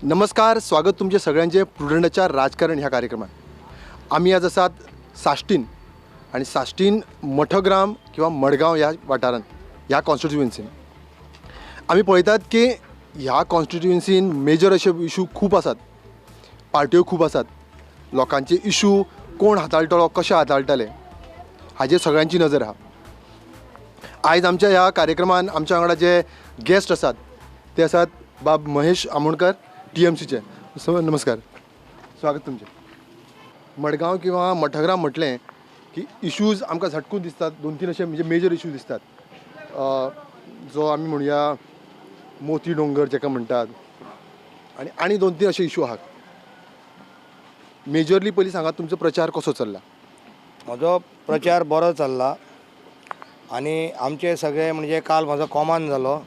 नमस्कार, स्वागत तुमचे सगळ्यांचे प्रुडंटाच्या राजकारण ह्या कार्यक्रमात. आमी आज आसात साश्टीन आनी साश्टीन मठग्राम किंवा मडगांव ह्या वाठारांत, ह्या कॉन्स्टिट्युएन्सीन आमी पळयतात की ह्या कॉन्स्टिट्युएन्सीन मेजर अशे इशू खूब आसात, पार्ट्यो खूब आसात, लोकांचे इशू कोण हाताळटलो, कशे हाताळटले हाजेर सगळ्यांची नजर आहा. आयज आमच्या ह्या कार्यक्रमान आमच्या वांगडा जे गेस्ट आसात ते आसात बाब महेश आमोणकर, टीएमसीचे. सो नमस्कार, स्वागत तुमचें. मडगांव किंवा मठग्राम म्हटलें की इशूज आमकां झटकून दिसतात, दोन तीन अशे म्हणजे मेजर इशू दिसतात, जो आमी म्हणया मोती डोंगर जेका म्हणटात, आनी आनी दोन तीन अशे इशू आहात. मेजरली पयलीं सांगात तुमचो प्रचार कसो चल्ला? म्हजो प्रचार बरो चल्ला आनी आमचे सगळे म्हणजे काल म्हजो कॉमान जालो.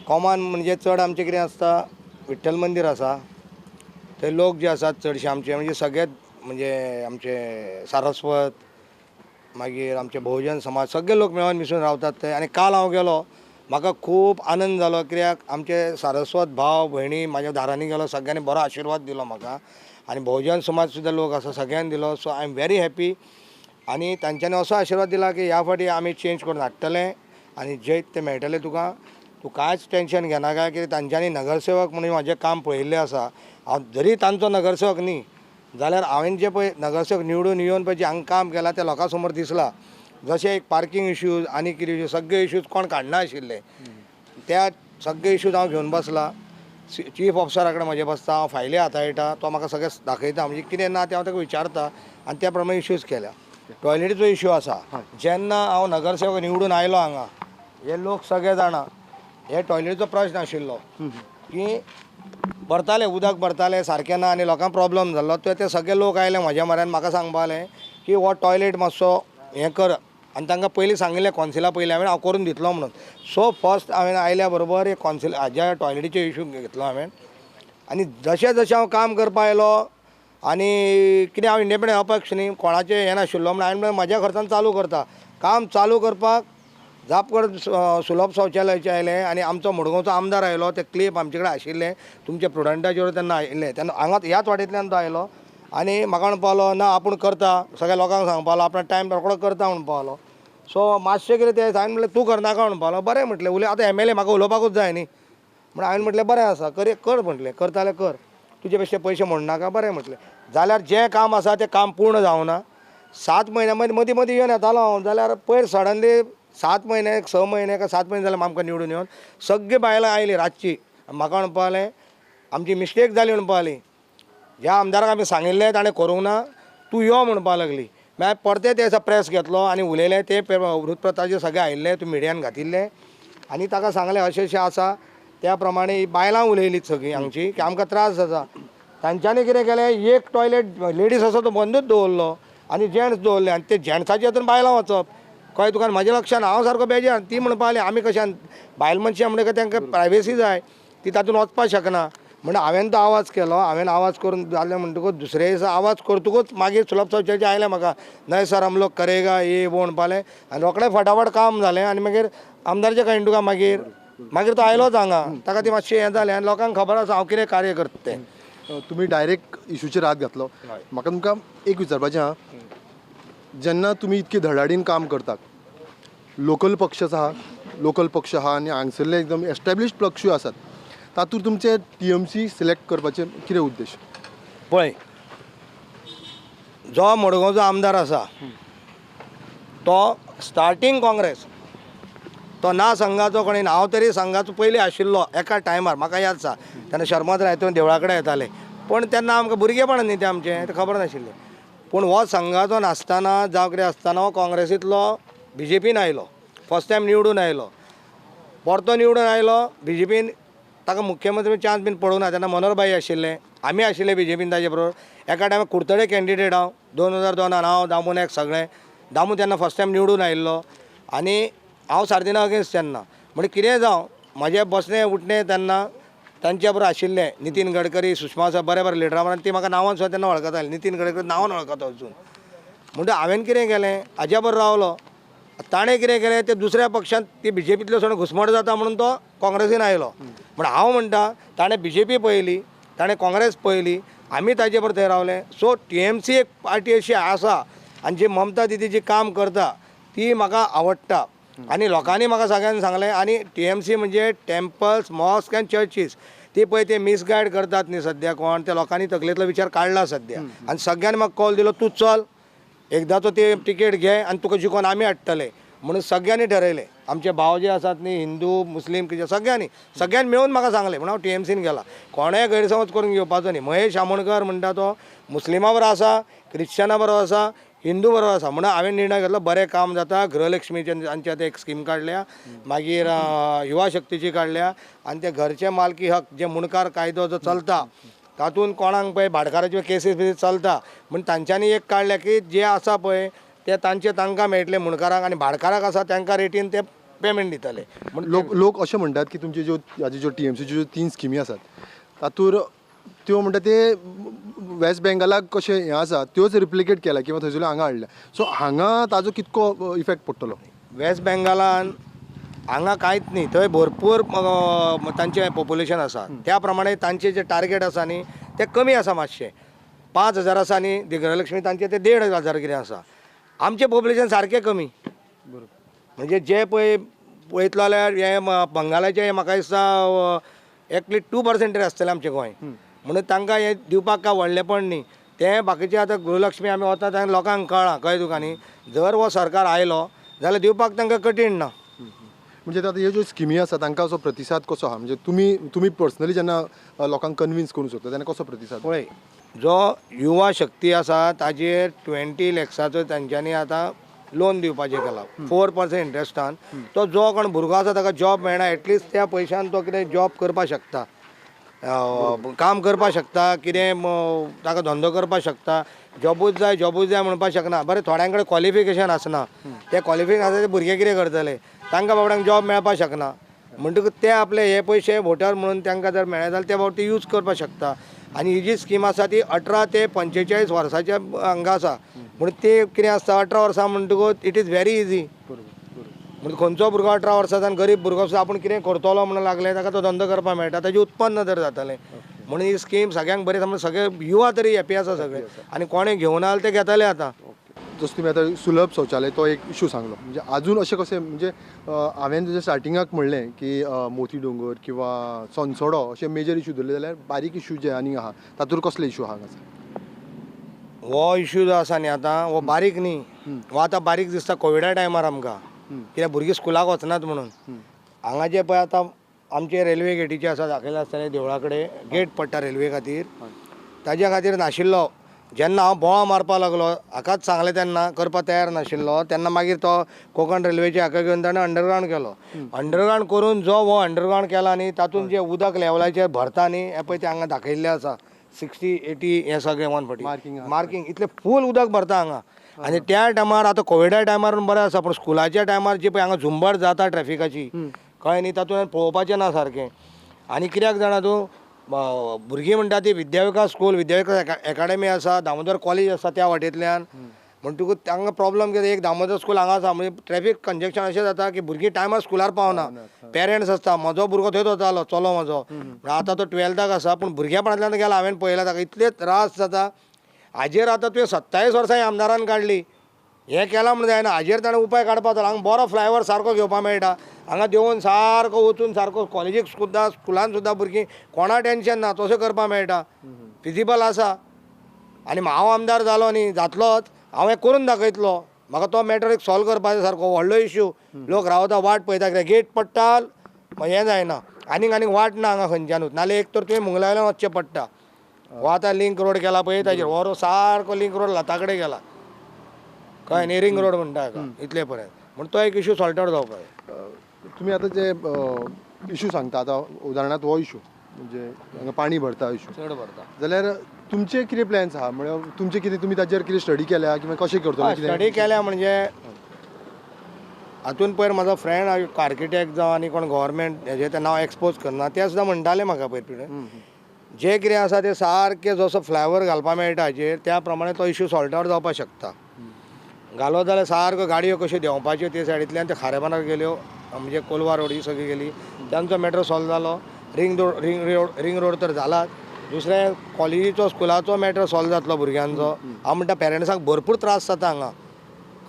कॉमान म्हणजे चड आमचें कितें आसता, विठ्ठल मंदीर आसा, थंय लोक जे आसात चडशे आमचे म्हणजे सगळेच म्हणजे आमचे सारस्वत, मागीर आमचे बहुजन समाज, सगळे लोक मेळून मिसळून रावतात थंय. आनी काल हांव गेलो, म्हाका खूब आनंद जालो कित्याक आमचे सारस्वत भाव भयणी म्हाज्या दारांनी गेलो, सगळ्यांनी बरो आशिर्वाद दिलो म्हाका. आनी बहुजन समाज सुद्दां लोक आसा, सगळ्यांनी दिलो. So I am very happy. आनी तांच्यांनी असो आशिर्वाद दिला की ह्या फावटी आमी चेंज करून हाडटले आनी जैत तें मेळटलें तुका, तूं कांयच टेंशन घेनाका. कित्याक तांच्यांनी नगरसेवक म्हणून म्हाजें काम पळयिल्लें आसा. हांव जरी तांचो नगरसेवक न्ही जाल्यार हांवें जें पळय नगरसेवक निवडून येवन पळय जें हांगा काम केलां तें लोकां समोर दिसलां. जशें एक पार्कींग इश्यूज आनी कितें इश्यूज, सगळे इश्यूज कोण काडना आशिल्ले, त्या सगळे इश्यूज हांव घेवन बसलां. चीफ ऑफिसरा कडेन म्हजें बसता, हांव फायली हाताळटा, तो म्हाका सगळें दाखयता, म्हणजे कितें ना तें हांव ताका विचारता आनी त्या प्रमाणे इश्यूज केल्या. टॉयलेटीचो इश्यू आसा, जेन्ना हांव नगरसेवक निवडून आयलो हांगा, हे लोक सगळे जाणा, हे टॉयलेटीचो प्रश्न आशिल्लो की भरताले उदक भरताले सारकें ना आनी लोकांक प्रॉब्लम जाल्लो. ते सगळे लोक आयले म्हज्या म्हऱ्यान, म्हाका सांगपा लागले की हो टॉयलेट मातसो हें कर. आनी तांकां पयलीं सांगिल्लें कॉन्सिला पयलीं हांवें हांव करून दितलो म्हणून. सो फर्स्ट हांवें आयल्या बरोबर एक कॉन्सिल हाज्या टॉयलेटीचो इशू घेतलो हांवें. आनी जशें जशें हांव काम करपा आयलो आनी कितें हांव इंडिपेंडंट अपक्ष न्ही, कोणाचें हें नाशिल्लो म्हणून हांवें म्हज्या खर्चान चालू करता काम. चालू करपाक जाप कर सुलभ शौचालयाचें आयलें आनी आमचो मडगांवचो आमदार आयलो, ते क्लिप आमचे कडेन आशिल्ले, तुमच्या प्रुडंटाचेर तेन्ना आयिल्ले, तेन्ना हांगाच ह्याच वाटेंतल्यान तो आयलो आनी म्हाका म्हणपा लागलो ना आपूण करता, सगळ्या लोकांक सांगपा लागलो आपणा टायम रोकडो करता म्हणपा लागलो. सो मातशें कितें तें हांवें म्हटलें तूं करनाका म्हणपा लागलो. बरें म्हटलें, उलय आतां एमएलए म्हाका उलोवपाकूच जाय न्ही म्हण हांवें म्हटलें बरें आसा, कर कर म्हटलें, करता जाल्यार कर, तुजे पेक्षा पयशे म्हणनाका. बरें म्हटलें. जाल्यार जें काम आसा तें काम पूर्ण जावना. 7 म्हयन्या मदीं मदीं येवन येतालो हांव, जाल्यार पयर सडनली 7 म्हयने 6 म्हयने काय 7 म्हयने जाले आमकां निवडून येवन सगळीं बायलां आयलीं रातची, म्हाका म्हणपा लागलें आमची मिस्टेक जाली म्हणपा लागली, ज्या आमदाराक आमी सांगिल्लें ताणें करूंक ना, तूं यो म्हणपा लागली. मागीर परते ते दिसा प्रेस घेतलो आनी उलयलें, ते वृत्तपत्राचेर सगळें आयिल्लें, तूं मिडियान घातिल्लें आनी ताका सांगलें अशें अशें आसा. त्या प्रमाणे बायलां उलयलीं सगळीं हांगची की आमकां त्रास जाता. तांच्यांनी कितें केलें, एक टॉयलेट लेडीज आसा तो बंदूच दवरलो आनी जेंट्स दवरले आनी ते जेंट्साच्या हातून बायलां वचप कळ्ळें तुका. म्हाज्या लक्षान हांव सारको बेजार, ती म्हणपा लागली आमी कशें बायल मनशां म्हणटकीर तांकां प्रायवेसी जाय, ती तातूंत वचपाक शकना. म्हणून हांवें तो आवाज केलो. हांवें आवाज करून जालें म्हणटकूच दुसरे दिसा आवाज करतकूच मागीर सुलभ शौचालयाचें आयलें म्हाका, न्हय सर हम लोग करेगा ये वो म्हणपा लागलें आनी रोखडें फटाफट काम जालें. आनी मागीर आमदारचें कळ्ळें तुका, मागीर मागीर तो आयलोच हांगा, ताका ती मातशें हें जालें आनी लोकांक खबर आसा हांव कितें कार्य करता तें. तुमी डायरेक्ट इशूचेर हात घातलो. म्हाका तुमकां एक विचारपाचें आहा, जेन्ना तुमी इतके धडाडीन काम करतात, लोकल पक्ष आहा, लोकल पक्ष आहा आनी हांगसरले एकदम एस्टेब्लिश्ड पक्षूय आसात, तातूंत तुमचे टीएमसी सिलेक्ट करपाचे कितें उद्देश? पळय, जो मडगांवचो आमदार आसा तो स्टार्टींग काँग्रेस, तो ना संघाचो कोणी, हांव तरी संघाचो पयलीं आशिल्लो एका टायमार, म्हाका याद आसा तेन्ना शर्मद रायतून देवळा कडेन येताले, पूण तेन्ना आमकां भुरगेपणान न्ही तें आमचें तें खबर नाशिल्लें. पूण हो संघाचो नासतना जावं कितें आसतना हो काँग्रेसींतलो बीजेपीन आयलो, फर्स्ट टायम निवडून आयलो, परतो निवडून आयलो बीजेपीन, ताका मुख्यमंत्री चान्स बीन पडूंक ना. तेन्ना मनोहरभाई आशिल्ले, आमी आशिल्ले बीजेपीन ताजे बरोबर. एका टायमार कुडतडे कॅन्डिडेट हांव 2002 हांव दामू नायक सगळें, दामू तेन्ना फर्स्ट टायम निवडून आयिल्लो आनी हांव सार्दिना अगेन्स्ट तेन्ना. म्हणजे कितेंय जावं म्हजें बसणें उठणें तेन्ना तांच्या बरोबर आशिल्लें, नितीन गडकरी, सुषमा साहेब, बरे बरे लिडरां बरोबर, ती म्हाका नांवान सुद्दां तेन्ना वळखताली, नितीन गडकरी नांवान वळखता अजून. म्हणटा हांवें कितें केलें, हाज्या बरोबर रावलो, ताणें कितें केलें ते दुसऱ्या पक्षांत ती बीजेपींतल्यो सगळें घुसमट जाता म्हणून तो काँग्रेसीन आयलो. पूण हांव म्हणटा ताणें बीजेपी पळयली, ताणें काँग्रेस पळयली, आमी ताजे बरोबर थंय रावले. सो टीएमसी एक पार्टी अशी आसा आनी जी ममता दिदी जी काम करता ती म्हाका आवडटा आनी लोकांनी म्हाका सगळ्यांनी सांगलें. आनी टीएमसी म्हणजे टेम्पल्स, मॉस्क एंड चर्चीस ती पळय ते मिसगायड करतात न्ही सद्या कोण, त्या लोकांनी तकलेंतलो विचार काडला सद्या आनी सगळ्यांनी म्हाका कॉल दिलो, तूं चल एकदांचो ते टिकेट घे आनी तुका जिखोवन आमी हाडटले म्हणून सगळ्यांनी ठरयलें. आमचे भाव जे आसात न्ही, हिंदू मुस्लीम कितें सगळ्यांनी सगळ्यांनी मेळून म्हाका सांगलें म्हणून हांव टीएमसीन गेला. कोणेय गैरसमज करून घेवपाचो न्ही. महेश आमोणकर म्हणटा तो मुस्लिमा बरोबर आसा, क्रिश्चना बरोबर आसा, हिंदू बरोबर आसा म्हणून हांवें निर्णय घेतलो. बरें काम जाता. गृहलक्ष्मीचे आमचे आतां एक स्कीम काडल्या, मागीर युवा शक्तीची काडल्या आनी ते घरचे मालकी हक जे मुणकार कायदो जो चलता तातूंत कोणाक पळय भाटकाराच्यो केसीस बी चलता म्हण तांच्यांनी एक काडल्या की जे आसा पळय ते तांचे तांकां मेळटले मुणकारांक आनी भाटकाराक आसा तांकां रेटीन ते पेमेंट दितले. म्हण लोक लोक अशें म्हणटात की तुमचे ज्यो हाजे ज्यो टीएमसीच्यो ज्यो 3 स्किमी आसात तातूंत त्यो म्हणटा ते वेस्ट बेंगालाक कशें हें आसा त्योच रिप्लिकेट केल्या किंवा थंयसरल्यो हांगा हाडल्या, सो हांगा ताजो कितको इफेक्ट पडटलो? वेस्ट बेंगालान हांगा कांयच न्ही, थंय भरपूर तांचें पॉप्युलेशन आसा, त्या प्रमाणे तांचे जे टार्गेट आसा न्ही ते कमी आसा मातशें, 5,000 आसा न्ही गृहलक्ष्मी तांचे ते 1,500 कितें आसा. आमचें पॉप्युलेशन सारकें कमी, म्हणजे जे पळय पळयतलो जाल्यार हे बंगालाचें हें म्हाका दिसता एकली 2% तरी आसतलें आमचें गोंय, म्हणून तांकां हें दिवपाक काय व्हडलेंपण न्ही. तें बाकीचें आतां गृहलक्ष्मी आमी वता तेन्ना लोकांक कळ्ळां, कळ्ळें तुका न्ही, जर हो सरकार आयलो जाल्यार दिवपाक तांकां कठीण ना. म्हणजे आतां ह्यो ज्यो स्किमी आसा तांकां असो प्रतिसाद कसो आहा, म्हणजे तुमी पर्सनली जेन्ना लोकांक कन्विन्स करूंक सोदता तेन्ना कसो प्रतिसाद? पळय जो युवा शक्ती आसा ताजेर 20 लॅक्साचो तांच्यांनी आतां लोन दिवपाचें केलां 4% इंट्रस्टान. तो जो कोण भुरगो आसा ताका जॉब मेळना, एटलिस्ट त्या पयशान तो कितें जॉब करपाक शकता, काम करपाक शकता, कितें ताका धंदो करपाक शकता. जॉबूच जाय जॉबूच जाय म्हणपाक शकना. बरें थोड्यां कडेन क्वॉलिफिकेशन आसना, ते क्वॉलिफिकेशन आसा ते भुरगे कितें करतले, तांकां बाबड्यांक जॉब मेळपाक शकना. म्हणटकूच ते आपले हे पयशे वोटर म्हणून तांकां जर मेळ्ळे जाल्यार ते बाबा ते यूज करपाक शकता. आनी ही जी स्कीम आसा ती 18 ते 45 वर्साच्या हांगा आसा, म्हणून ते कितें आसता 18 वर्सां म्हणटकूच it is very easy. म्हणून खंयचो भुरगो 18 वर्सां गरीब भुरगो सुद्दां आपूण कितें करतलो म्हणून लागले ताका तो धंदो करपाक मेळटा, ताजें उत्पन्न तर जातलें. म्हणून ही स्कीम सगळ्यांक बरी आसा, सगळे युवा तरी हॅपी आसा सगळे आनी कोणें घेवना जाल्यार ते घेतले आतां. जसो तुमी आतां सुलभ शौचालय तो एक इशू सांगलो, म्हणजे आजून अशें कशें म्हणजे हांवें जशें स्टार्टिंगाक म्हणलें की मोती दोंगर किंवा सोनसोडो अशे मेजर इशू धरले जाल्यार बारीक इशू जे आनी आहा तातूंत कसले इशू आहा हांगासर? हो इशू जो आसा न्ही आतां हो बारीक न्ही, हो आतां बारीक दिसता कोविडा टायमार आमकां, कित्याक भुरगीं स्कुलाक वचनात म्हणून. हांगा जे पळय आतां आमचे रेल्वे गेटीचे आसा दाखयलें आसतलें, देवळा कडेन गेट पडटा रेल्वे खातीर, ताज्या खातीर नाशिल्लो. जेन्ना हांव बोवाळ मारपाक लागलो हाकाच सांगलें तेन्ना करपाक तयार नाशिल्लो, तेन्ना मागीर तो कोंकण रेल्वेचे हाका घेवन ताणें अंडरग्रावंड केलो. अंडरग्रावंड करून जो हो अंडरग्रावंड केला न्ही तातूंत जे उदक लेवलाचेर भरता न्ही हें पळय तें हांगा दाखयल्लें आसा 60 80 हें सगळें 140 मार्कींग इतलें फूल उदक भरता हांगा. आनी त्या टायमार आतां कोविडा टायमार बरें आसा, पूण स्कुलाच्या टायमार जी पळय हांगा झुंबर जाता ट्रॅफिकाची, कळ्ळें न्ही, तातूंत पळोवपाचें ना सारकें. आनी कित्याक जाणा तूं, भुरगीं म्हणटा ती विद्याविकास स्कूल, विद्याविकास एकाडमी आसा, दामोदर कॉलेज आसा त्या वाटेंतल्यान, म्हणटकूच तांकां प्रॉब्लम कितें, एक दामोदर स्कूल हांगा आसा म्हणजे ट्रॅफीक कंजक्शन अशें जाता की भुरगीं टायमार स्कुलार पावना. पेरंट्स आसता, म्हजो भुरगो थंयच वतालो चलो म्हजो, आतां तो 12थाक आसा, पूण भुरगेपणांतल्यान गेला हांवें पळयला ताका इतले त्रास जाता. हाजेर आतां तुवें 27 वर्सां आमदारान काडली, हें केलां म्हूण जायना, हाजेर ताणें उपाय काडपाक जाय. हांगा बरो फ्लायओवर सारको घेवपाक मेळटा, हांगा देंवून सारको वचून सारको कॉलेजीक सुद्दां स्कुलान सुद्दां भुरगीं कोणा टेंशन ना तशें करपाक मेळटा, फिजिबल आसा. आनी हांव आमदार जालो न्ही जातलोच, हांव हें करून दाखयतलो. म्हाका तो मॅटर एक सॉल्व करपाचो सारको व्हडलो इश्यू. लोक रावता वाट पळयता, कित्याक गेट पडटा हें जायना, आनीक आनीक वाट ना हांगा खंयच्यानूच, नाल्यार एक तर तुवें मुंगलावयल्यान वचचें पडटा. हो आतां लिंक रोड केला पळय ताजेर, हो सारको लिंक रोड लता कडेन गेला, कळ्ळें न्ही, रिंग रोड म्हणटा हाका इतले पर्यंत, म्हण तो एक इशू सॉल्ट आवट जावपाक जाय. तुमी आतां जे इशू सांगता आतां उदाहरणांत हो इशू म्हणजे हांगा पाणी भरता इशू चड भरता जाल्यार तुमचे कितें प्लॅन्स आहा, म्हळ्यार तुमचे कितें तुमी ताजेर कितें स्टडी केल्या किंवा कशें करतले? स्टडी केल्या म्हणजे हातून पयर म्हजो फ्रेंड आर्किटेक्ट जावं आनी कोण गव्हर्मेंट हेजें तें नांव एक्सपोज करना, ते सुद्दां म्हणटाले म्हाका पयर पिडें जें कितें आसा तें सारकें जसो फ्लायओवर घालपाक मेळटा हाजेर त्या प्रमाणे तो इशू सॉल्ट आवट जावपाक शकता. घालो जाल्यार सारक्यो गाडयो कश्यो देंवपाच्यो ते सायडींतल्यान ते खारेबानार गेल्यो, म्हणजे कोलवा रोड ही सगळी गेली, तांचो मॅटर सॉल्व जालो. रिंग रोड तर जालाच, दुसरें कॉलेजीचो स्कुलाचो मॅटर सॉल्व जातलो भुरग्यांचो. हांव म्हणटा पेरंट्सांक भरपूर त्रास जाता हांगा,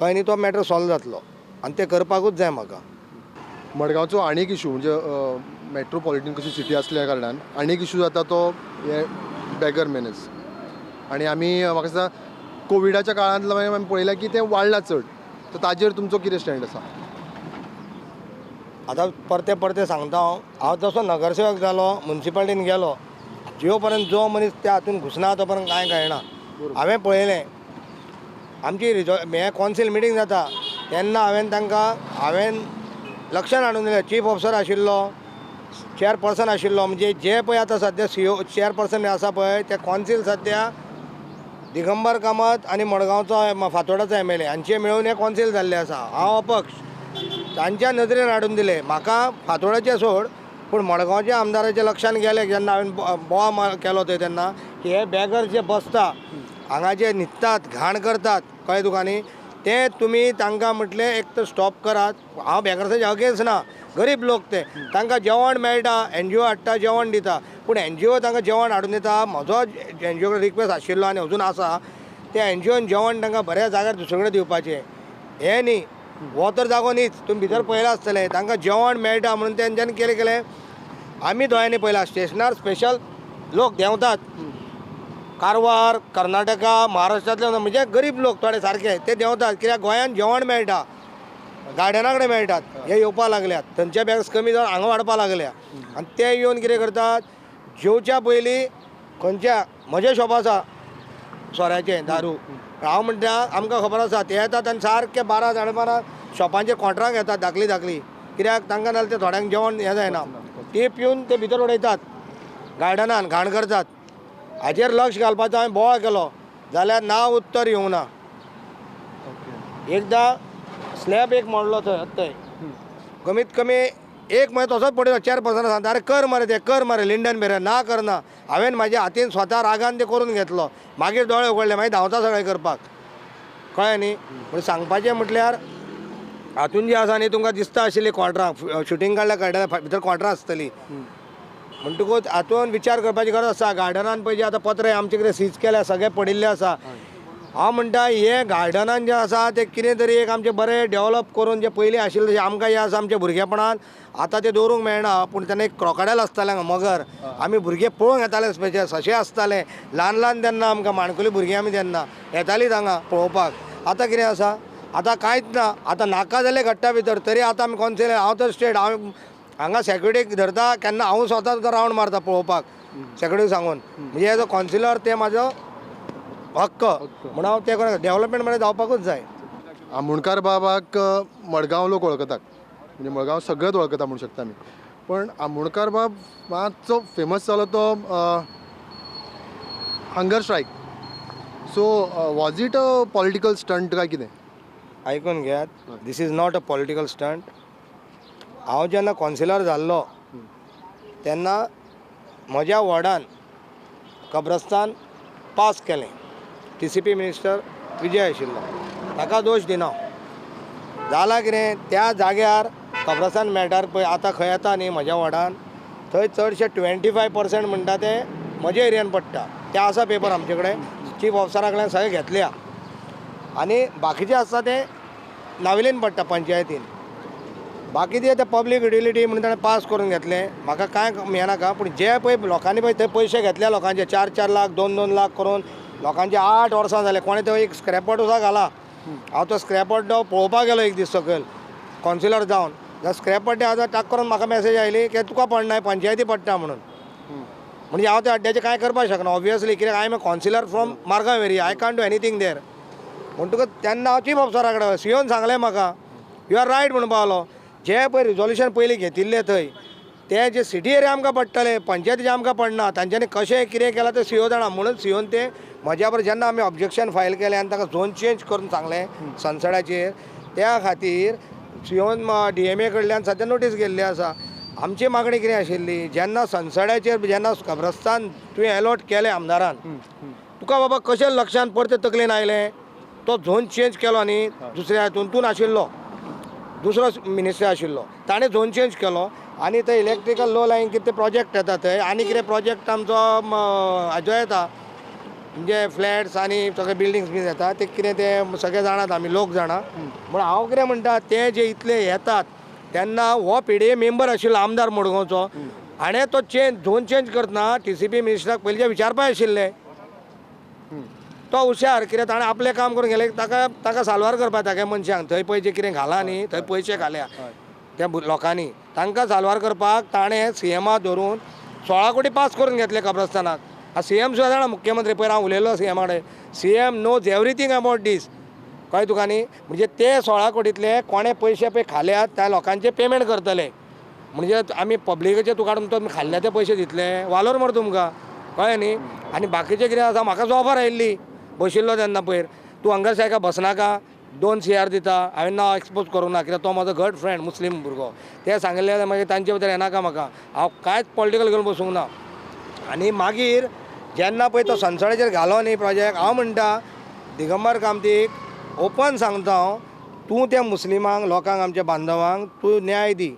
कळ्ळें न्ही, तो मॅटर सॉल्व जातलो आनी तें करपाकूच जाय म्हाका. मडगांवचो आनी एक इशू म्हणजे मेट्रोपॉलिटन कशी सिटी आसल्या कारणान आनी एक इशू जाता तो हे बेगर मेनस. आनी आमी म्हाका दिसता कोविडाच्या काळांत मागीर आमी पळयलां की तें वाडलां चड, तर ताजेर तुमचो कितें स्टँड आसा? आतां परते परते सांगता हांव, हांव जसो नगरसेवक जालो मुन्सिपालिटीन गेलो, जो पर्यंत जो मनीस त्या हातून घुसना तो पर्यंत कांय कळना. हांवें पळयलें आमची हें कॉन्सील मिटींग जाता तेन्ना हांवें तांकां हांवें लक्षान हाडून दिलें, चीफ ऑफिसर आशिल्लो, चेअरपर्सन आशिल्लो, म्हणजे जे पळय आतां सद्या सीओ चेअरपर्सन आसा पळय ते कॉन्सील सद्या दिगंबर कामत आनी मडगांवचो फातोर्डाचो एम.एल.ए. हांचे मेळून हे कॉन्सील जाल्ले आसा. हांव अपक्ष, तांच्या नदरेन हाडून दिलें. म्हाका फातोर्डाचें सोड पूण मडगांवच्या आमदाराच्या लक्षान गेलें जेन्ना हांवें बोवा केलो थंय तेन्ना की हे बेगर जे बसता हांगा जे न्हिदतात घाण करतात, कळ्ळें तुका न्ही, ते तुमी तांकां म्हटलें एक तर स्टॉप करात. हांव बेगर्साचे अगेन्स्ट ना, गरीब लोक ते, तांकां जेवण मेळटा, एनजीओ हाडटा जेवण दिता, पूण एनजीओ तांकां जेवण हाडून दिता. म्हजो एनजीओ कडेन रिक्वेस्ट आशिल्लो आनी अजून आसा, त्या एनजीओन जेवण तांकां बऱ्या जाग्यार दुसरे कडेन दिवपाचें, हें न्ही हो तर जागो न्हीच, तुमी भितर पळयलां आसतलें तांकां जेवण मेळटा म्हणून तेंच्यांनी केलें केलें. आमी दोळ्यांनी पळयलां स्टेशनार स्पेशल लोक देंवतात, कारवार कर्नाटका महाराष्ट्रांतले म्हणजे गरीब लोक थोडे सारके ते देंवतात, कित्याक गोंयांत जेवण मेळटा, गार्डना कडेन मेळटात, हे येवपाक लागल्यात, थंयचे बॅग्स कमी जावन हांगा वाडपाक लागल्या. आनी ते येवन कितें करतात, जेवच्या पयलीं खंयच्या म्हजें शॉप आसा सोऱ्याचें दारू, हांव म्हणटा आमकां खबर आसा, ते येतात आनी सारके 12 साडे 12 शॉपांचेर कॉन्ट्राक येतात धाकली धाकली, कित्याक तांकां नाल्यार ते थोड्यांक जेवण हें जायना, ती पिवन ते भितर उडयतात गार्डनान, घाण करतात. हाजेर लक्ष घालपाचो हांवें बोवाळ केलो जाल्यार ना उत्तर येवंक ना. एकदां स्लॅब एक मोडलो थंय थंय कमीत कमी एक म्हयनो तसोच पडिल्लो, चेअरपर्सना सांगता अरे कर मरे ते, कर मरे लिंडन बेरे, ना करना. हांवें म्हाज्या हातीन स्वता रागान ते करून घेतलो, मागीर दोळे उगडले, मागीर धांवता सगळें करपाक, कळ्ळें न्ही. पूण सांगपाचें म्हटल्यार हातून जी आसा न्ही तुमकां दिसता आशिल्ली क्वार्टरां, शुटींग काडल्यार कळटा भितर क्वार्टरां आसतली, म्हणटकूच हातून विचार करपाची गरज आसा. गार्डनान पळय जे आतां पत्रे आमचे कितें सीज केल्या सगळे पडिल्ले आसा, हांव म्हणटा हे गार्डनान जें आसा तें कितें तरी एक आमचें बरें डेवलप करून जें पयलीं आशिल्लें तशें आमकां हें आसा आमच्या भुरगेपणान, आतां तें दवरूंक मेळना, पूण तेन्ना एक क्रोकडायल आसतालें हांगा मगर, आमी भुरगे पळोवंक येताले स्पेशल, सशे आसताले ल्हान ल्हान तेन्ना, आमकां माणकुली भुरगीं आमी तेन्ना येतालीं हांगा पळोवपाक. आतां कितें आसा, आतां कांयच ना, आतां नाका जालें घडटा भितर, तरी आतां आमी कॉन्सिल, हांव तर स्टेट, हांव हांगा सेक्युरिटीक धरता केन्ना हांव स्वता सुद्दां रावंड मारता पळोवपाक सेक्युरिटीक सांगून, म्हणजे एज अ कॉन्सिलर ते म्हाजो हक्क म्हणून हांव तें करूं, डेवलपमेंट म्हळ्यार जावपाकूच जाय. आमोणकार बाबाक मडगांव लोक वळखतात, म्हणजे मडगांव सगळेच वळखता म्हणू शकता आमी, पण आमोणकार बाब मातसो फेमस जालो तो hunger strike. So was it a political stunt काय कितें? आयकून घेयात, this is not a political stunt. हांव जेन्ना कॉन्सिलर जाल्लो तेन्ना म्हज्या वॉर्डान कब्रस्तान पास केलें, टीसीपी मिनिस्टर विजय आशिल्लो, ताका दोश दिना. जालां कितें, त्या जाग्यार कब्रस्तान मेळटार पळय आतां खंय येता न्ही म्हज्या वॉर्डान, थंय चडशे 25% म्हणटा ते म्हज्या एरियान पडटा, ते आसा पेपर आमचे कडेन, चीफ ऑफिसरा कडल्यान सगळें घेतल्या, आनी बाकीचे आसा ते नावेलीन पडटा पंचायतीन, बाकी ते पब्लीक युटिलिटी म्हणून ताणें पास करून घेतलें. म्हाका कांय हें नाका, पूण जे पळय लोकांनी पळय थंय पयशे घेतले लोकांचे 4-4 लाख 2-2 लाख करून लोकांचे 8 वर्सां जाले, कोणें तो एक स्क्रॅप सुद्दां घाला. हांव तो स्क्रॅप पळोवपाक गेलो एक दीस सकयल कॉन्सिलर जावन, जाल्यार स्क्रॅप आतां टाक करून म्हाका मॅसेज आयली की तुका पडना पंचायती पडटा म्हणून. म्हणजे हांव त्या अड्ड्याचें कांय करपाक शकना ऑब्वियसली, कित्याक I am a councillor from Margao area, I can't do anything there. म्हणटकूच तेन्ना हांव चीफ ऑफिसरा कडेन सीओन सांगलें म्हाका you are right म्हणून पावलो. जे पळय रिजोल्युशन पयलीं घेतिल्लें थंय ते जे सिटी एरिया आमकां पडटले, पंचायतीचे आमकां पडना, तांच्यांनी कशें कितें केलां तें सीओ जाणा. म्हणून सीओन ते म्हज्या बरोबर जेन्ना आमी ऑब्जेक्शन फायल केलें आनी ताका झोन चेंज करून सांगलें सनसडाचेर, त्या खातीर सीओन डीएमए कडल्यान सद्या नोटीस गेल्ली आसा. आमची मागणी कितें आशिल्ली, जेन्ना सनसडाचेर जेन्ना कब्रस्तान तुवें एलॉट केलें आमदारान, तुका बाबा कशें लक्षान परतें तकलेन आयलें तो झोन चेंज केलो न्ही, दुसऱ्या हातून तूं नाशिल्लो, दुसरो मिनिस्टर आशिल्लो, ताणें झोन चेंज केलो. आनी थंय इलेक्ट्रिकल लो लायन कितें प्रोजेक्ट येता थंय आनी कितें प्रोजेक्ट आमचो हाजो येता म्हणजे फ्लॅट्स आनी सगळे बिल्डिंग्स बीन येता ते कितें ते सगळे जाणात आमी लोक जाणा. पूण हांव कितें म्हणटा ते जे इतले येतात तेन्ना हो पीडीए मेंबर आशिल्लो आमदार मडगांवचो हाणें तो चेंज झोन चेंज करतना टीसीपी मिनिस्टराक पयलींचे विचारपाक आशिल्लें. तो हुशार कित्याक ताणें आपलें काम करून गेलें ताका ताका साल्वार करपाक ताका मनशांक थंय पळय जे कितें घालां न्ही थंय पयशे घाल्या त्या लोकांनी तांकां साल्वार करपाक ताणें सीएमा धरून 16 कोटी पास करून घेतले कब्रस्तानाक. सीएम सुद्दां जाणा मुख्यमंत्री पयर हांव उलयलो सीएमा कडेन CM knows everything about this कळ्ळें तुका न्ही. म्हणजे ते 16 कोटींतले कोणें पयशे पळय खाल्यात त्या लोकांचे पेमेंट करतले म्हणजे आमी पब्लिकाचे तुका काडून तो खाल्ले ते पयशे दितले वालोर मरे तुमकां कळ्ळें न्ही. आनी बाकीचें कितें आसा म्हाका ऑफर आयिल्ली बशिल्लो तेन्ना पयर तूं हंगर स्ट्रायकाक बसनाका 2 CR दिता हांवें नांव एक्सपोज करूंक ना कित्याक तो म्हजो घट फ्रेंड मुस्लीम भुरगो ते सांगिल्ले मागीर तांचे भितर येनाका म्हाका हांव कांयच पॉलिटिकल घेवन बसूंक ना. आनी मागीर जेन्ना पळय तो सनसोड्याचेर घालो न्ही प्रोजेक्ट हांव म्हणटा दिगंबर कामतीक ओपन सांगता हांव तूं त्या मुस्लिमांक लोकांक आमच्या बांधवांक तूं न्याय दी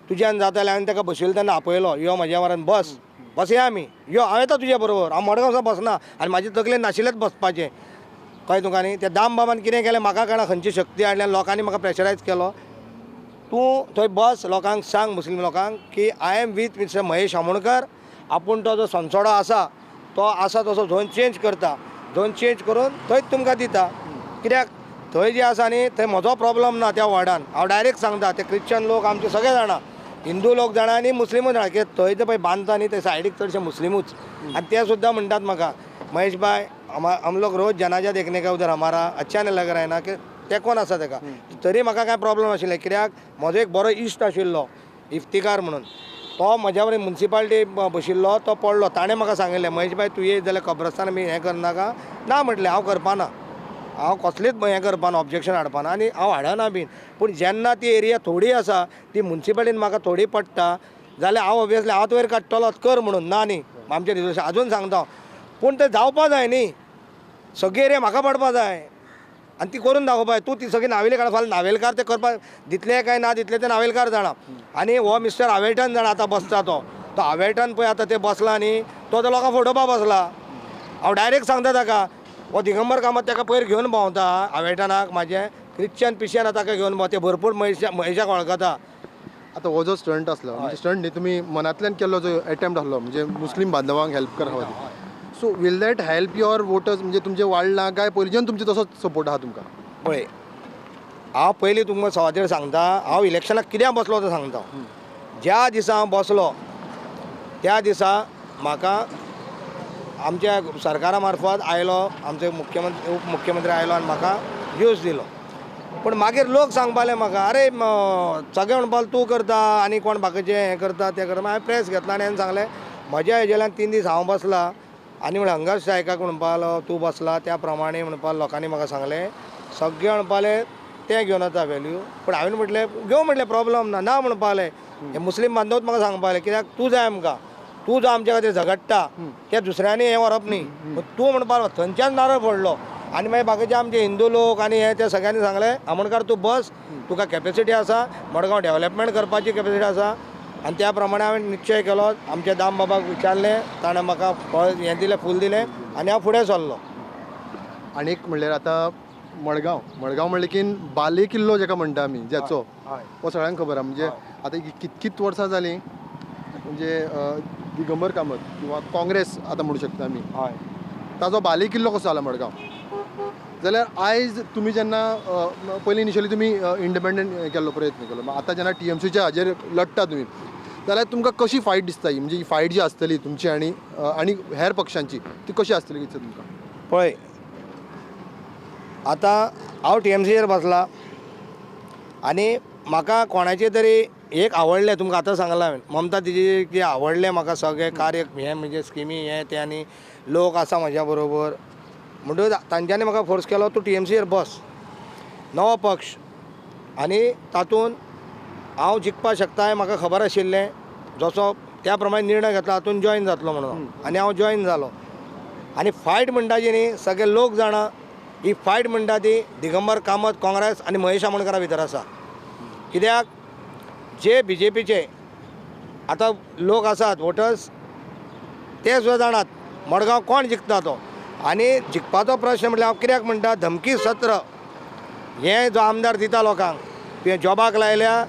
तुज्यान जाता जाल्यार हांवें ताका बशिल्लो तेन्ना आपयलो यो म्हज्या वारान बस बसया आमी यो हांव येता तुज्या बरोबर हांव मडगांव बसना आनी म्हाजी तकलेन नाशिल्लेंच बसपाचें कळ्ळें तुका न्ही. त्या दामबाबान कितें केलें म्हाका कळना खंयची शक्ती हाडली आनी लोकांनी म्हाका प्रेशरायज केलो तूं थंय बस लोकांक सांग मुस्लीम लोकांक की I am with mister Mahesh Amonkar आपूण तो जो सनसोडो आसा तो आसा तसो झोन चेंज करता झोन चेंज करून थंयच तुमकां दिता कित्याक थंय जे आसा न्ही थंय म्हजो प्रॉब्लम ना त्या वॉर्डान हांव डायरेक्ट सांगता ते क्रिश्चन लोक आमचे सगळे जाणा हिंदू लोक जाणा आनी मुस्लिमूच जाणा कित्याक थंय ते पळय बांदता न्ही ते सायडीक चडशे मुस्लिमूच आनी ते सुद्दां म्हणटात म्हाका महेश भाई हम लोग रोज जनाजा देखने का उधर हमारा अच्छा नहीं लग रहा है ना की तेकोन आसा ताका तरी म्हाका कांय प्रॉब्लम आशिल्लें कित्याक म्हजो एक बरो इश्ट आशिल्लो इफ्तिकार म्हणून तो म्हज्या बरोबर मुन्सिपाल्टी बशिल्लो तो पडलो ताणें म्हाका सांगिल्लें महेश भाई तूं येयत जाल्यार कब्रस्तान बी हें करनाका ना म्हटलें हांव करपाना हांव कसलीच हें करपाना ऑब्जेक्शन हाडपाना आनी हांव हाडना बीन पूण जेन्ना ती एरिया थोडी आसा ती मुन्सिपाल्टीन म्हाका थोडी पडटा जाल्यार हांव ऑब्वियसली हांव वयर काडटलोच कर म्हणून ना न्ही आमचें रिजर्वेशन आजून सांगता हांव पूण तें जावपा जाय न्ही सगळी एरिया म्हाका पडपा जाय आनी ती करून दाखोवपा तूं ती सगळी नावेली काड फाल्यां नावेलकार ते करपाक दितले काय ना दितले ते नावेलकार जाणा आनी हो मिस्टर आवेटन जाणा आतां बसता तो तो आवेटन पळय आतां ते बसला न्ही तो तो लोकांक फटोवपा बसला हांव डायरेक्ट सांगता ताका हो दिगंबर कामत ताका पयर घेवन भोंवता आवेटनाक म्हाजें क्रिश्चन पिशियन ताका घेवन भोंवता ते भरपूर महेशाक वळखता. आतां हो जो स्टंट आसलो म्हणजे स्टंट न्ही तुमी मनांतल्यान केल्लो जो एटेम्प्ट आसलो म्हणजे मुस्लीम बांधवांक हेल्प करपा खातीर so will that help your voters म्हणजे तुमचें वाडलां काय पयलींच्यान तुमचें तसोच सपोर्ट आसा तुमकां? पळय हांव पयलीं तुमकां सवातीर सांगता हांव इलेक्शनाक कित्याक बसलो तो सांगता. ज्या दिसा हांव बसलो त्या दिसा म्हाका आमच्या सरकारा मार्फत आयलो आमचे मुख्यमंत्री उपमुख्यमंत्री आयलो आनी म्हाका ज्यूस दिलो. पूण मागीर लोक सांगपाले म्हाका अरे सगळे म्हणपाक तूं करता आनी कोण बाकीचे हें करता तें करता. हांवें प्रेस घेतला आनी हांवें सांगलें म्हज्या हेजेल्यान 3 दीस हांव बसला आनी म्हणलें हंगर स्ट्रायकाक म्हणपा लागलो तूं बसला त्या प्रमाणे म्हणपा लोकांनी म्हाका सांगलें सगळे म्हणपाले तें घेवन वता वेल्यू. पूण हांवें म्हटलें घेवं म्हटलें प्रॉब्लम ना ना म्हणपाले हे मुस्लीम बांधवच म्हाका सांगपाले कित्याक तूं जाय आमकां तूं जो आमच्या खातीर झगडटा ते दुसऱ्यांनी हें व्हरप न्ही तूं म्हणपाक थंयच्यान नारळ पडलो. आनी मागीर बाकीचे आमचे हिंदू लोक आनी हे ते सगळ्यांनी सांगलें आमोणकार तूं बस तुका कॅपेसिटी आसा मडगांव डेवलपमेंट करपाची कॅपेसिटी आसा. आनी त्या प्रमाणे हांवें निश्चय केलो आमच्या दामबाबाक विचारलें ताणें म्हाका फळ हें दिलें फूल दिलें आनी हांव फुडें सरलो. आनी एक म्हणल्यार आतां मडगांव मडगांव म्हणलें की बाले किल्लो जेका म्हणटा आमी ज्याचो हो सगळ्यांक खबर आसा म्हणजे आतां कितकीत वर्सां जालीं म्हणजे दिगंबर कामत किंवा काँग्रेस आतां म्हणू शकता आमी ताजो बाले किल्लो कसो जाला मडगांव. जाल्यार आयज तुमी जेन्ना पयलीं इनिशियली तुमी इंडिपेंडंट केल्लो प्रयत्न केलो आतां जेन्ना टीएमसीच्या हाजेर लडटा तुमी जाल्यार तुमकां कशी फायट दिसता ही म्हणजे ही फायट जी आसतली तुमची आनी आनी हेर पक्षांची ती कशी आसतली दिसता तुमकां? पळय आतां हांव टीएमसीचेर बसला आनी म्हाका कोणाचें तरी एक आवडलें तुमकां आतां सांगलां हांवें ममता तिजी की आवडलें म्हाका सगळें कार्य हें म्हणजे स्किमी हें तें आनी लोक आसा म्हज्या बरोबर म्हणटकच तांच्यांनी म्हाका फोर्स केलो तूं टीएमसीचेर बस नवो पक्ष आनी तातूंत हांव जिखपाक शकता हें म्हाका खबर आशिल्लें जसो त्या प्रमाणे निर्णय घेतला हातून जॉयन जातलो म्हणून आनी हांव जॉयन जालो. आनी फायट म्हणटा ती न्ही सगळे लोक जाणा ही फायट म्हणटा ती दिगंबर कामत काँग्रेस आनी महेश आमोणकरा भितर आसा. कित्याक जे बीजेपीचे आतां लोक आसात वोटर्स ते सुद्दां जाणात मडगांव कोण जिखता तो. आनी जिखपाचो प्रश्न म्हटल्यार हांव कित्याक म्हणटा धमकी सत्र हें जो आमदार दिता लोकांक, तुवें जॉबाक लायल्या,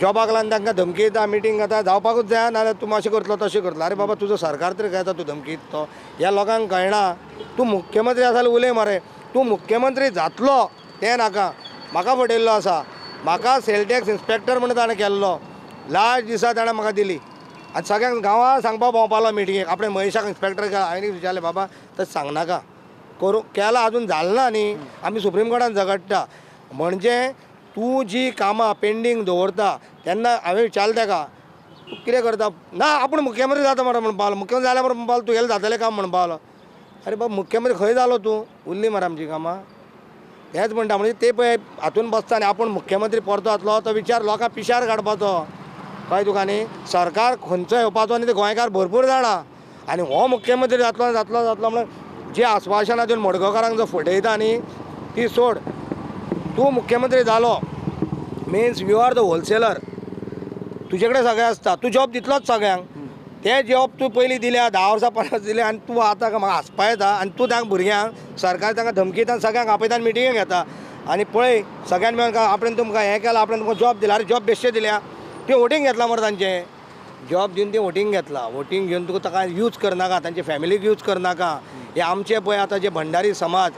जॉबाक लावन तांकां धमकी दिता, मिटींग जाता, जावपाकूच जाय नाजाल्यार तूं अशें करतलो तशें करतलो. आरे बाबा तुजो सरकार तरी काय तूं धमकी दिता तो ह्या लोकांक कळना. तूं मुख्यमंत्री आसा जाल्यार उलय मरे, तूं मुख्यमंत्री जातलो तें नाका. म्हाका फटयल्लो आसा, म्हाका सेल टॅक्स इन्स्पेक्टर म्हणून ताणें केल्लो, लास्ट दिसा ताणें म्हाका दिली आनी सगळ्यांक गांवां सांगपाक भोंवपालो मिटिंगेक. आपणें महेशाक इन्स्पेक्टर केला, हांवें विचारलें बाबा तशें सांगनाका, करूं केला अजून जालें ना न्ही, आमी सुप्रीम कोर्टान झगडटा. म्हणजे तूं जी कामां पेंडींग दवरता तेन्ना हांवें विचारलें ताका तूं कितें करता, ना आपूण मुख्यमंत्री जाता मरे म्हणपाक लागलो, मुख्यमंत्री जाल्यार मरे म्हणपाक लागलो तुगेलें जातलें काम म्हणपाक लागलो. अरे बाबा मुख्यमंत्री खंय जालो तूं, उरली मरे आमची कामां. हेंच म्हणटा म्हणजे ते पळय हातून बसता आनी आपूण मुख्यमंत्री परतो जातलो तो विचार लोकांक पिशार काडपाचो. कळ्ळें तुका न्ही, सरकार खंयचो येवपाचो आनी ते गोंयकार भरपूर जाणा आनी हो मुख्यमंत्री जातलो जातलो जातलो म्हणून जी आस्वासनां दिवन मडगांवकारांक जो फटयता न्ही ती सोड. तूं मुख्यमंत्री जालो means you are the wholesaler, तुजे कडेन सगळें आसता, तूं जॉब दितलोच सगळ्यांक. ते जॉब तूं पयलीं दिल्या 10 वर्सां परस दिल्या आनी तूं आतां म्हाका हांसपा येता आनी तूं तांकां भुरग्यांक सरकार तांकां धमकी दिता, सगळ्यांक आपयता आनी मिटिंगे घेता आनी पळय सगळ्यान मेळून आपणें तुमकां हें केलां, आपणें तुमकां जॉब दिला. अरे जॉब बेश्टे दिल्या, तुवें वोटींग घेतला मरे तांचें, जॉब दिवन तें वोटींग घेतला, वोटींग घेवन तुका ताका यूज करनाका, तांचे फॅमिलीक यूज करनाका. हे आमचे पळय आतां जे भंडारी समाज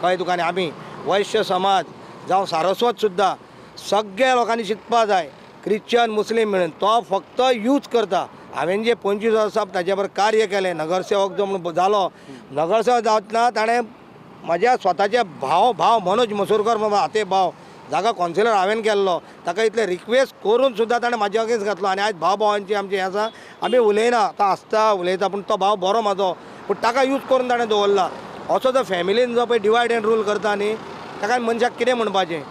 कळ्ळें तुका न्ही, आमी वैश्य समाज जावं सारस्वत सुद्दां सगळ्या लोकांनी चिंतपा जाय, क्रिश्चन मुस्लीम म्हणून तो फक्त यूज करता. हांवें जे 25 वर्सां ताजे बरोबर कार्य केलें, नगरसेवक जो म्हणून जालो, नगरसेवक जातना ताणें म्हज्या स्वताचे भाव भाव मनोज मसूरकर म्हणून हाते भाव जागा कौन्सिलर हांवें केल्लो, ताका इतलें रिक्वेस्ट करून सुद्दां ताणें म्हाज्या अगेन्स्ट घातलो. आनी आयज भाव भावांची आमची हें आसा, आमी उलयना, तो आसता उलयता पूण तो भाव बरो म्हाजो, पूण ताका यूज करून ताणें दवरला. असो जो फॅमिलीन जो पळय डिवायड एंड रूल करता न्ही ताका मनशाक कितें म्हणपाचें.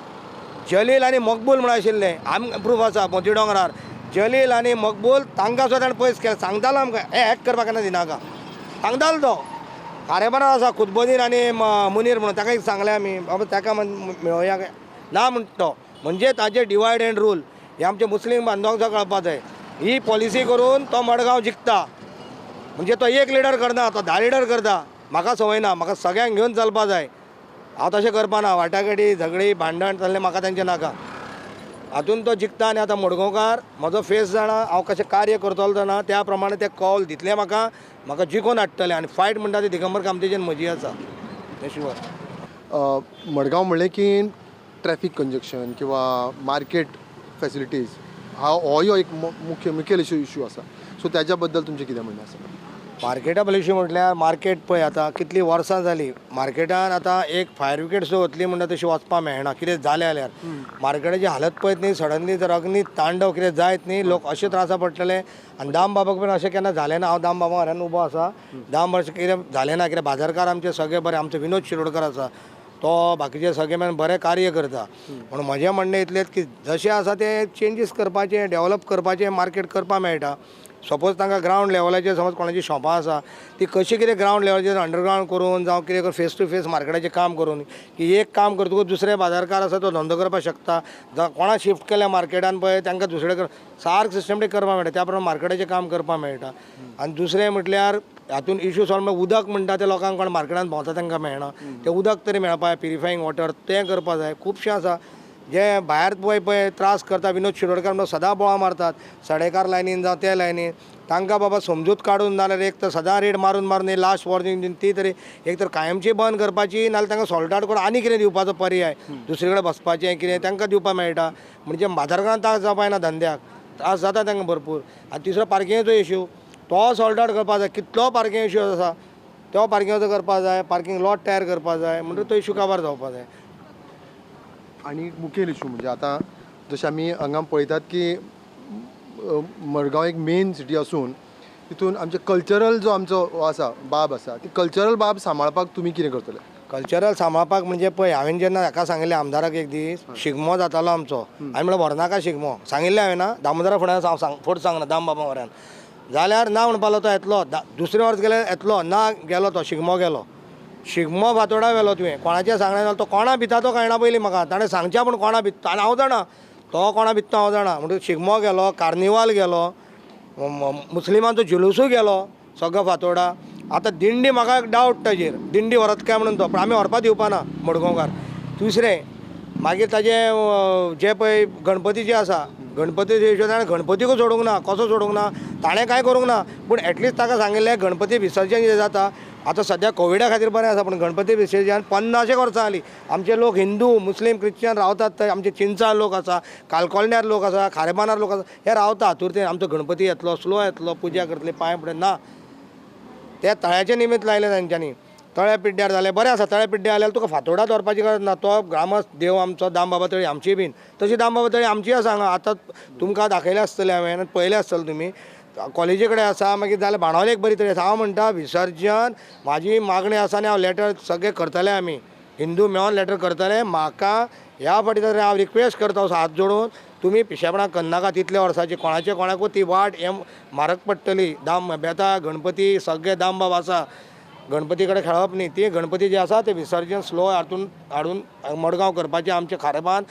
जलील आनी मकबूल म्हण आशिल्लें, आमकां प्रूफ आसा मोती दोंगरार, जलील आनी मकबूल तांकां सुद्दां ताणें पयस केलें. सांगतालो आमकां हें हॅक करपाक केन्ना दिनाका, सांगतालो तो खारेपणान आसा कुतबदीन आनी मुनीर म्हणून ताका एक सांगलें आमी बाबा ताका मेळोवया ना म्हणटा तो. म्हणजे ताजे डिवायड एंड रूल हे आमचे मुस्लीम बांधवांक सुद्दां कळपा जाय. ही पॉलिसी करून तो मडगांव जिखता, म्हणजे तो एक लिडर करना, तो 10 लिडर करता. म्हाका संवय ना, म्हाका सगळ्यांक घेवन चलपा जाय. हांव तशें करपा ना, वाटाघाटी झगडी भांडण चल्लें म्हाका तांचें नाका. हातून तो जिखता आनी आतां मडगांवकार म्हजो फेस जाणा, हांव कशें कार्य करतलो जाणा, त्या प्रमाणे ते कॉल दितले म्हाका, म्हाका जिखोवन हाडटले. आनी फायट म्हणटा ती दिगंबर कामतीचेर म्हजी आसा तें शुअर. मडगांव म्हणलें की ट्रॅफिक कंजक्शन किंवा मार्केट फॅसिलिटीज हा होय एक मुखेल इशू आसा, सो त्याच्या बद्दल तुमचें कितें म्हणणें आसा? मार्केटा बद्दल इशू म्हटल्यार मार्केट पळय आतां कितलीं वर्सां जालीं मार्केटान आतां एक फायर ब्रिगेड सुद्दां वतली म्हणटा तशी वचपाक मेळना, कितें जालें जाल्यार मार्केटाची हालत पळयत न्ही, सडनली जर अग्नी तांडव कितें जायत न्ही लोक अशे त्रासा पडटले. आनी दामबाबाक पण अशें केन्ना जालें ना, हांव दामबाबा म्हऱ्यान उबो आसा, दाम अशें कितें जालें ना, कितें बाजारकार आमचे सगळे बरे, आमचो विनोद शिरोडकर आसा तो बाकीचे सगळे मेळून बरें कार्य करता. पूण म्हजें म्हणणें इतलेंच की जशें आसा तें चेंजीस करपाचें, डेवलप करपाचें, मार्केट करपाक मेळटा. सपोज तांकां ग्रावंड लेवलाचेर समज कोणाची शॉपां आसा ती कशी कितें ग्रावंड लेवलाचेर अंडरग्रावंड करून जावं कितें करून फेस टू फेस मार्केटाचें काम करून की एक काम करतकूच दुसरे बाजारकार आसा तो धंदो करपाक शकता. जावं कोणा शिफ्ट केल्या मार्केटान पळय तांकां दुसरे कडेन सारक सिस्टमॅटीक करपाक मेळटा, त्या प्रमाणे मार्केटाचें काम करपाक मेळटा. आनी दुसरें म्हटल्यार हातून इशू सॉल्व म्हळ्यार उदक म्हणटा तें लोकांक कोण मार्केटान भोंवता तांकां मेळना, तें उदक तरी मेळपाक जाय, प्युरिफायींग वॉटर तें करपाक जाय. खुबशें आसा जे भायर पळय पळय त्रास करता, विनोद शिरोडकर म्हणून सदां बोळा मारतात सडेकार लायनीन जावं ते लायनीन, तांकां बाबा समजूत काडून नाजाल्यार एक तर सदां रेट मारून मारून लास्ट वॉर्निंग दिवन ती तरी एक तर कायमची बंद करपाची, नाजाल्यार तांकां सॉल्ट आवट करून आनी कितें दिवपाचो पर्याय दुसरे कडेन बसपाचें कितें तांकां दिवपाक मेळटा. म्हणजे बाजारकारान त्रास जावपा जायना, धंद्याक त्रास जाता तांकां भरपूर. आनी तिसरो पार्किंगाचो इशू तो सॉल्ट आवट करपाक जाय, कितलो पार्किंग इशू आसा तो पार्किंगाचो करपाक जाय, पार्किंग लॉट तयार करपाक जाय, म्हणटकीर तो इशू काबार जावपाक जाय. आनी मुखेल इशू म्हणजे आतां जशें आमी हांगा पळयतात की मडगांव एक मेन सिटी आसून तितून आमचे कल्चरल जो आमचो आसा बाब आसा ती कल्चरल बाब सांबाळपाक तुमी कितें करतले? कल्चरल सांबाळपाक म्हणजे पळय हांवें जेन्ना हाका सांगिल्लें आमदाराक एक दीस शिगमो जातालो आमचो, हांवें म्हणलें व्हरनाका शिगमो, सांगिल्लें हांवें ना दामोदरा फुडें सांग फट सांगना दामबाबा म्हऱ्यान, जाल्यार ना म्हणपालो तो येतलो, दुसरें वर्स गेल्यार येतलो ना, गेलो तो शिगमो गेलो, शिगमो फातोडा व्हेलो तुवें कोणाचें सांगणें जाल्यार तो कोणा भिता तो कळना पयलीं म्हाका, ताणें सांगचें पूण कोणा भिता आनी हांव जाणा तो कोणा भिता हांव जाणा. म्हणटकीर शिगमो गेलो, कार्निवाल गेलो, मुस्लिमांचो जुलूसूय गेलो सगळो फातोडा. आतां दिंडी म्हाका डावट ताजेर, दिंडी व्हरत काय म्हणून तो, पूण आमी व्हरपा दिवपा ना मडगांवकार. दुसरें मागीर ताजें जे पळय गणपती जे आसा, गणपती ताणें गणपतीकूय सोडूंक ना, कसो सोडूंक ना, ताणें कांय करूंक ना, पूण एटलिस्ट ताका सांगिल्लें गणपती विसर्जन जें जाता आतां सद्या कोविडा खातीर बरें आसा, पूण गणपती विसर्जन 50 वर्सां जालीं. आमचे लोक हिंदू मुस्लीम क्रिश्चन रावतात थंय, आमचे चिंचा लोक आसा, कालकोलण्यार लोक आसा, खारेबानार लोक आसा, हे रावता आतुरतेन आमचो गणपती येतलो, स्लो येतलो, पुजा करतले, पांय पडले ना. ते तळ्याचें निमित्त लायलें तांच्यांनी, तळ्या पिड्ड्यार जालें बरें आसा, तळ्या पिड्ड्यार जाल्यार तुका फातोडा दवरपाची गरज ना. तो ग्रामस्थ देव आमचो दामबाबा तळी आमची बीन तशी दामबाबा तळी आमची आसा हांगा. आतां तुमकां दाखयलें आसतलें हांवें, पळयलें आसतलें तुमी, कॉलेजी कडेन आसा, मागीर जाल्यार बाणावले एक बरी तरी आसा. हांव म्हणटा विसर्जन म्हाजी मागणी आसा आनी हांव लेटर सगळें करतलें, आमी हिंदू मेळोन लेटर करतले. म्हाका ह्या फावटी तरी हांव रिक्वेस्ट करता हात जोडून, तुमी पिशेपणां करनाका. तितल्या वर्साची कोणाचे कोणाकूय ती वाट हें म्हारग पडटली. दाम बेता गणपती सगळे दामबाब आसा, गणपती कडेन खेळप न्ही. ती गणपती जे आसा ते विसर्जन स्लो हातून हाडून मडगांव करपाचें आमच्या खारेबान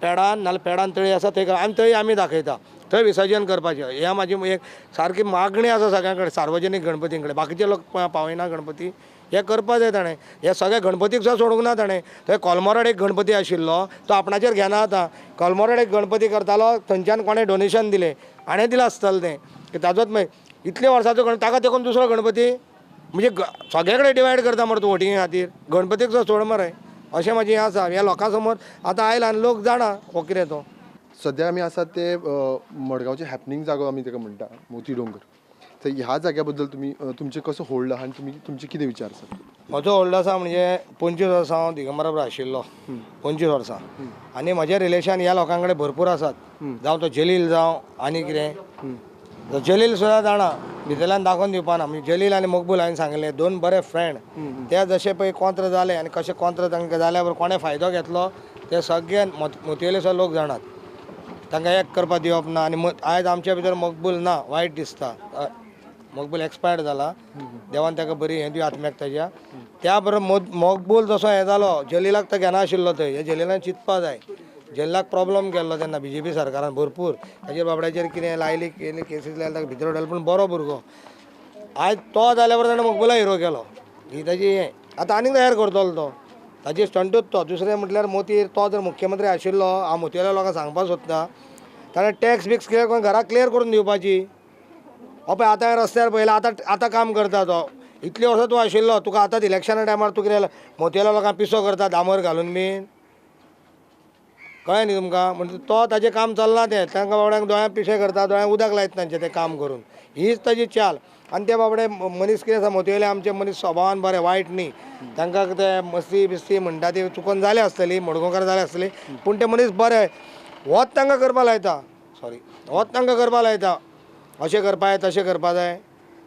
पेडान, नाल्यार पेडान तळी आसा थंय आनी थंय आमी दाखयता थंय विसर्जन करपाचें. हें म्हाजी एक सारकी मागणी आसा सगळ्यां कडेन, सार्वजनीक गणपती कडेन. बाकीचे लोक पावयना गणपती, हें करपा जाय ताणें. हे सगळे गणपतीक सुद्दां सोडूंक ना ताणें. थंय कोलमोराड एक गणपती आशिल्लो तो आपणाचेर घेना आतां. कोलमोराड एक गणपती करतालो, थंयच्यान कोणें डोनेशन दिलें, हाणें दिलां आसतलें तें की ताजोच मागीर इतले वर्साचो गणपती ताका तेकून दुसरो गणपती म्हणजे सगळे कडेन डिवायड करता मरे तूं वोटिंगे खातीर. गणपतीक सुद्दां सोड मरे, अशें म्हाजें हें आसा. ह्या लोकां समोर आतां आयला आनी लोक जाणा हो कितें तो. सद्या आमी आसात ते मडगांवचे हॅपनींग जागो आमी ताका म्हणटा, मोती डोंगर. तर ह्या जाग्या बद्दल तुमी तुमचें कसो होल्ड आहा आनी तुमी तुमचे कितें विचार आसा? म्हजो होल्ड आसा म्हणजे 25 वर्सां हांव दिगंबरा बरोबर आशिल्लो, 25 वर्सां, आनी म्हजें रिलेशन ह्या लोकां कडेन भरपूर आसात. जावं तो जलील जावं आनी कितें, जलील सुद्दां जाणा भितरल्यान दाखोवन दिवपा ना. म्हणजे जलील आनी मकबूल हांवें सांगिल्लें दोन बरे फ्रेंड, ते जशे पळय कोंत्र जाले आनी कशे कोंत्र तांकां जाल्या बरोबर कोणें फायदो घेतलो ते सगळे मोतयेले सुद्दां लोक जाणात. तांकां एक करपाक दिवप ना. आनी आयज आमच्या भितर मकबूल ना, वायट दिसता. मकबूल एक्सपायर्ड जाला, देवान ताका बरी हें दिवं आत्म्याक ताज्या. त्या बरोबर मकबूल जसो हें जालो, जलीलाक तो घेना आशिल्लो थंय, हे जलीलान चिंतपा जाय. जलीलाक प्रॉब्लम केल्लो तेन्ना बीजेपी सरकारान भरपूर, ताजेर बाबड्याचेर कितें लायली केली केसीस लायले, ताका भितर उडयलो, पूण बरो भुरगो. आयज तो जाल्या बरोबर ताणें मकबुला हिरो केलो, ही ताजी हें. आतां आनीक तयार करतलो तो, ताजी स्टंटूच तो. दुसरें म्हटल्यार मोती, तो जर मुख्यमंत्री आशिल्लो, हांव मोतयेल्या लोकांक सांगपाक सोदता, ताणें टॅक्स बिक्स क्लियर करून घरां क्लियर करून दिवपाची. हो पळय आतां रस्त्यार पळयला, आतां आतां काम करता तो. इतलीं वर्सां तूं आशिल्लो, तुका आतांच इलेक्शना टायमार तूं कितें मोतयेल्या लोकांक पिसो करता दामर घालून बीन, कळ्ळें न्ही तुमकां? म्हणजे तो ताजें काम चल्लां तें, तांकां बाबड्यांक दोळ्यां पिशें करता, दोळ्यांक उदक लायता तांचें तें काम करून, हीच ताजी चाल. आनी ते बाबडे मनीस कितें आसा मोतयेले आमचे मनीस स्वभावान बरे, वायट न्ही. तांकां ते मस्ती बिस्ती म्हणटा ती चुकोन जाल्या आसतली, मडगांवकार जाल्या आसतली, पूण ते मनीस बरे. होच तांकां करपा लायता, सॉरी, होच तांकां करपा लायता, अशें करपा जाय तशें करपा जाय.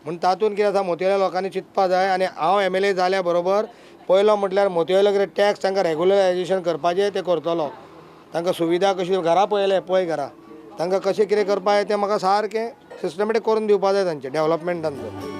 म्हूण तातूंत कितें आसा मोतयेल्या लोकांनी चिंतपा जाय. आनी हांव MLA जाल्या बरोबर पयलो म्हटल्यार मोतयेलो कितें टॅक्स तांकां रेगुलरायजेशन करपाचें तें करतलो. तांकां सुविधा कशी घरा पळयलें पळय घरा तांकां कशें कितें करपा जाय तें म्हाका सारकें सिस्टमॅटीक करून दिवपा जाय तांचें डेवलपमेंट तांचो.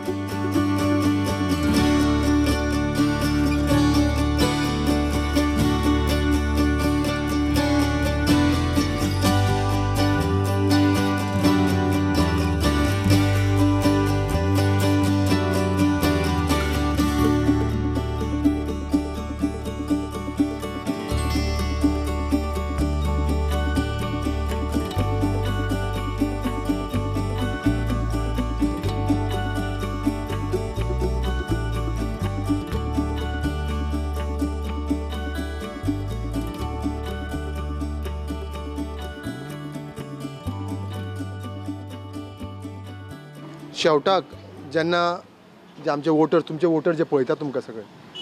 शेवटाक जेन्ना जे आमचे वोटर, तुमचे वोटर जे पळयतात तुमकां सगळे,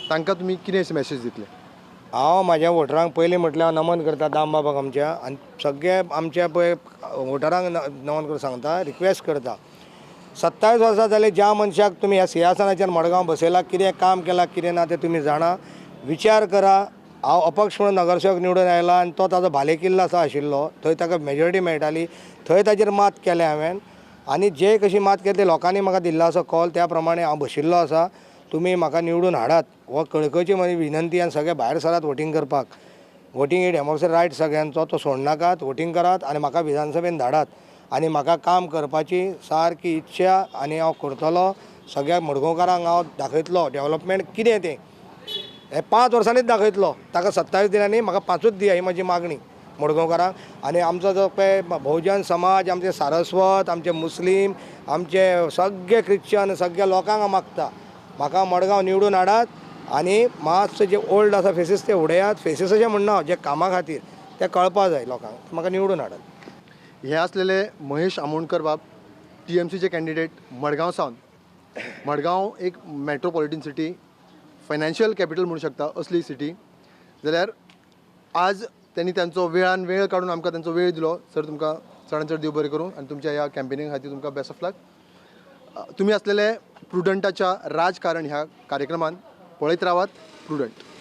तांकां तुमी कितें अशें मॅसेज दितले? हांव म्हाज्या वोटरांक पयलीं म्हटल्यार हांव नमन करता दामबाबाक आमच्या, आनी सगळे आमच्या पळय वोटरांक नमन करून सांगता, रिक्वेस्ट करता. 27 वर्सां जाली ज्या मनशाक तुमी ह्या सिंहासनाचेर मडगांव बसयला, कितें काम केलां कितें ना तें तुमी जाणा, विचार करा. हांव अपक्ष म्हणून नगरसेवक निवडून आयला आनी तो ताजो भालेकिल्लो असो आशिल्लो, थंय ताका मेजॉरिटी मेळटाली, थंय ताजेर मात केलें हांवें. आनी जे कशी मात केली ते लोकांनी म्हाका दिल्लो आसा कॉल, त्या प्रमाणे हांव बशिल्लो आसा. तुमी म्हाका निवडून हाडात हो कळकळची म्हजी विनंती. आनी सगळे भायर सरात वोटींग करपाक, वोटींग ही डेमोक्रेसी रायट सगळ्यांचो, तो सोडनाकात, वोटींग करात आनी म्हाका विधानसभेन धाडात. आनी म्हाका काम करपाची सारकी इच्छा आनी हांव करतलो. सगळ्या मडगांवकारांक हांव दाखयतलो डेवलपमेंट कितें तें, हे 5 वर्सांनीच दाखयतलो. ताका 27 दिनांनी म्हाका 5ूच दिया ही म्हजी मागणी मडगांवकारांक. आनी आमचो जो पळय भोवजन समाज, आमचे सारस्वत, आमचे मुस्लीम, आमचे सगळे क्रिश्चन, सगळ्या लोकांक हांव मागता म्हाका मडगांव निवडून हाडात आनी मातशे जे ओल्ड आसा फेसीस ते उडयात. फेसीस अशें म्हणना, जे कामा खातीर ते कळपा जाय लोकांक, म्हाका निवडून हाडात. हे आसलेले महेश आमोणकर बाब, टीएमसीचे कॅन्डिडेट मडगांव सावन. मडगांव एक मेट्रोपॉलिटन सिटी, फायनान्शियल कॅपिटल म्हणू शकता असली सिटी. जाल्यार आज त्यांनी त्यांचो वेळान वेळ काडून आमकां त्यांचो वेळ दिलो. सर तुमकां चडान चड देव बरें करूं आनी तुमच्या ह्या कॅम्पेनिंग खातीर तुमकां बेस्ट ऑफ लक. तुमी आसलेले प्रुडंटाच्या राजकारण ह्या कार्यक्रमान पळयत रावात. प्रुडंट.